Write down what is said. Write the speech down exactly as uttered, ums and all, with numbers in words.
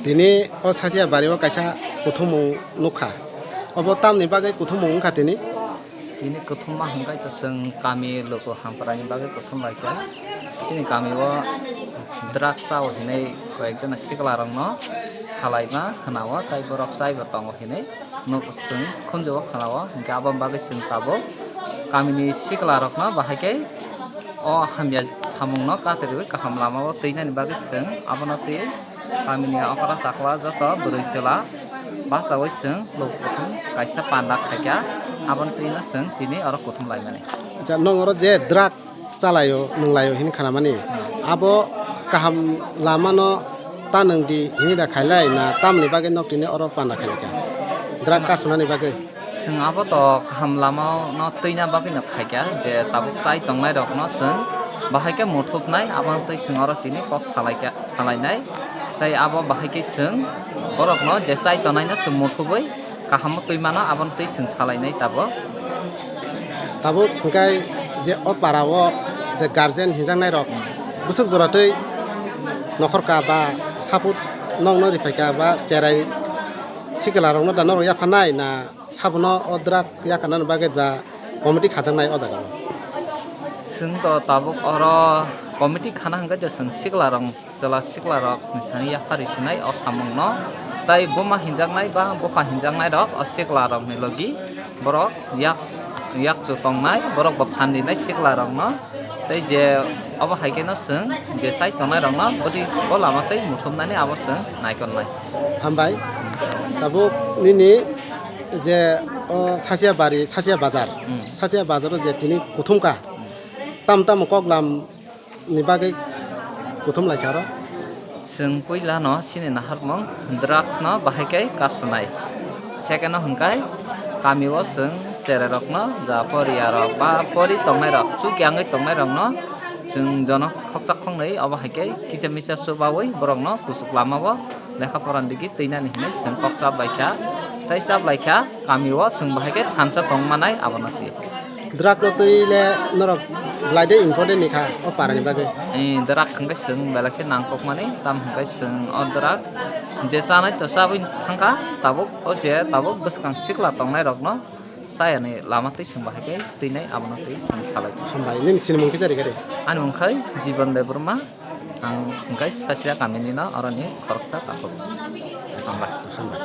Tini o Sasia bari o kaisa kuthumung nukha. Obo tamni bagwi kuthumung wngkha tini? Tini kuthumma hwnkhe to chwng kami luku hamkrai ni bagwi kuthum laikha. Chini kami o drugs chao hinwi koyekjona sikla rokno salaima khwnao, tei borok chaibo tongo hinwi nuk chwng khunju o khwnao. Hinkhe aboni bagwi chwng tabuk kamini sikla rokno bahai khe o hamya samungno katirwi kaham lama o twinani bagwi chwng abono twi kamini okra chakla joto bwrwi chwla bachaui chwng luku kuthum kaisa panda khaikha, aboni twino chwng tini oro kuthum laimani. Acha, nwng oro je drug chalaio, nwnglaio hini khanamani, abo kaham lamano ta nwng di hini da khailai na tamni bagwi nok tini oro panda khailai kha? Drug kasunani bagwi? Chwng abo to kaham lama no twina bagwi no khaikha, je tabuk chai tongnai rok no chwng bahai khe muthupnai, abo twi chwng oro tini kok salaikha, salainai. Tei abo bahai khe chwng borok no je chai tongnai no chwng muthubwi kaham twi mano, abo twi chwng salainai tabuk. Tabuk hwnkhe je o para o je guardian hinjaknai rok bwswk jora twi nokhorka ba support nokno riphaikha ba cherai sikla rokno da norok yapharnai na? Sabono o drug yakarnani bagwi ba committee khajaknai o jaga o? Chwng to tabuk oro committee khana hwnkhe je chwng sikla rok, chwla sikla rok ni thani yaphari sinai o samung no. Tai buma hinjaknai ba bupha hinjaknai rok o sikla rok ni logi borok yak, yakchu tongnai, borok bo phan dinai sikla rok no. Tei je obo hai khe no chwng je chai tongnai rok no bwtwi o lama tei muthupnani abo chwng naikolnai. Hambai. Tabuk nini je o Sasia bari, Sasia bazar, Hmm. Sasia bazar o je tini kuthum kha, tam tam koklam ni bagwi kuthum lai kha oro? Chwng puila no chini naharmung drugs no bahai khe kasunai. Second o hwnkhe kami o chwng cherai rok no ja poriya rok ba pori tongnai rok, chukya wngwi tongnai rok no chwng jono khoksa khoknwi obo hai khe kisa misa chubaui borok no kuchuk lama o lekha pora digi twinani hinwi chwng kok chap lai kha. Tei chap lai kha, kami o chwng bahai khe thansa tong manai abono twi. Drug no twi le norok belai de important ni kha o para ni bagwi. Ee, drug hwnkhe chwng belai khe nangkok mani, tam hwnkhe chwng o drug je chanai to chabwi thangkha, tabuk o je tabuk bwskang sikla tongnai rok no chayani lama twi chwng bahai khe twinai abono twi chwng salai. Hambai, nini sinimung kisa rikha de. Ani mung khai Jiban Debbarma, ang hwnkhe Sasia kamini no oroni khoroksa takhuk. Hambai. Hambai.